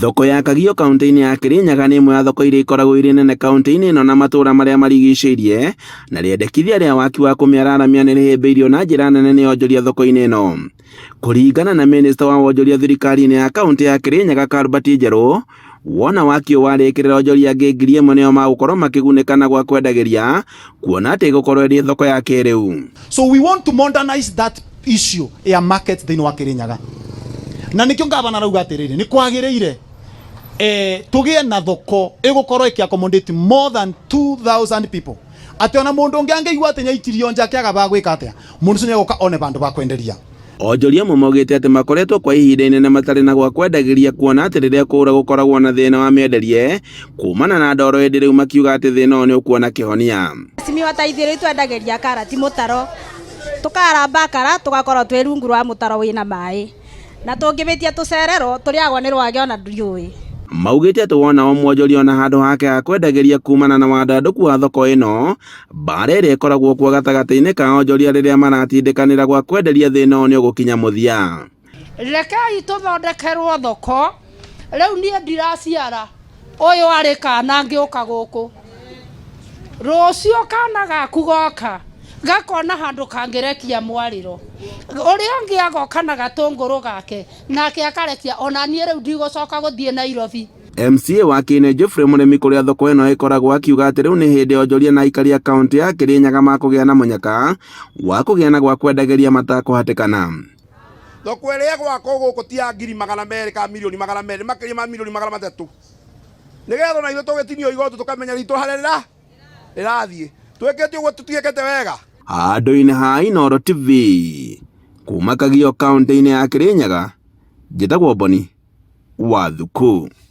Thoko ya Kagio kaunti-inĩ ya Kirinyaga nĩ ĩmwe ya thoko iria ikoragwo irĩ nene kaunti-inĩ ĩno na matũũra marĩa marigicĩirie, na rĩendekithia rĩa waki wa kũmĩararamia nĩ rĩhĩmbĩirio na njĩra nene nĩ onjoria thoko-inĩ ĩno. Kũringana na mĩnĩsta wa wonjoria thirikari-inĩ ya kaunti ya Kirinyaga Cuthbert Njerũ, wona waki ũyũ warĩkĩrĩra onjoria angĩ 1000 nĩo magũkorwo makĩgunĩka na gwa kwendagĩria, kuona atĩ ĩgũkorwo ĩrĩ thoko ya kĩrĩu. So we want to modernize that issue ya market thĩinĩ wa Kirinyaga. Na nĩkĩo ngavana arauga atĩrĩrĩ, nĩ kwagĩrĩire tũgĩe na thoko ĩgũkorwo ĩkĩ accommodate more than 2000 people. Atĩ ona mũndũ ũngĩ angĩigua atĩ nĩaitirio nja akĩaga ba gwĩka atĩa, mũndũ ũcio nĩegũka one vandũ ba kwenderia. Onjoria amwe maugĩte atĩ makoretwo kwa ihinda inene matarĩ na gwa kwendagĩria, kuona atĩ rĩrĩa kwaura gũkoragwo na thĩna wa mĩenderie kumana na ndoro, ĩndĩ rĩu makiuga atĩ thĩna ũyũ nĩ ũkuona kĩhonia. Mheshimiwa ta ithuĩ rĩu twendagĩria karati mũtaro, tũkaramba kara tũgakorwo twĩ rungu rwa mũtaro wĩna maĩ, na tũngĩbĩtia tũcererwo tũrĩagwo nĩ rwagĩ ona ndiũĩ. Maugĩte atĩ wona o mwonjoria ona handũ hake ha kwendagĩria kumana na wandandũku wa thoko ĩno, mbara ĩrĩa ĩkoragwo kuo gatagatĩ-inĩ ka onjoria rĩrĩa maratindĩkanĩra gwa kwenderia, thĩna ũyũ nĩ ũgũkinya mũthia. Rekei tũthondekerwo thoko. Rĩu niĩ ndiraciara ũyũ arĩ kana ngĩũka gũkũ, rũciũ kana gaku goka gakona handũ kangĩrekia mwarĩro, ũrĩa ũngĩ agoka na gatũngũrũ gake nake akarekia. Ona niĩ rĩu ndigũcoka gũthiĩ Nairobi. MCA wa Kĩine Geoffrey Mũrĩmi, kũrĩa thoko ĩno ĩkoragwo, akiuga atĩ rĩu nĩ hĩndĩ onjoria na aikari a kaunti ya Kirinyaga makũgĩa na mũnyaka wa kũgĩa na gwa kwendagĩria matakũhatĩkana. Thoko ĩrĩa ĩgwakwo gũkũ ti ya 200,000 kana 200,000,000, makĩria ma 300,000,000, nĩgetha ona ithuĩ tũgĩtinio igoti tũkamenya ritũ harĩa rĩrathiĩ. Twĩkĩte ũguo tũtiĩkĩte wega. Handũ-inĩ ha Inooro TV kuma Kagio kaunti-inĩ ya Kirinyaga, njĩtagwo Boni wa Thuku.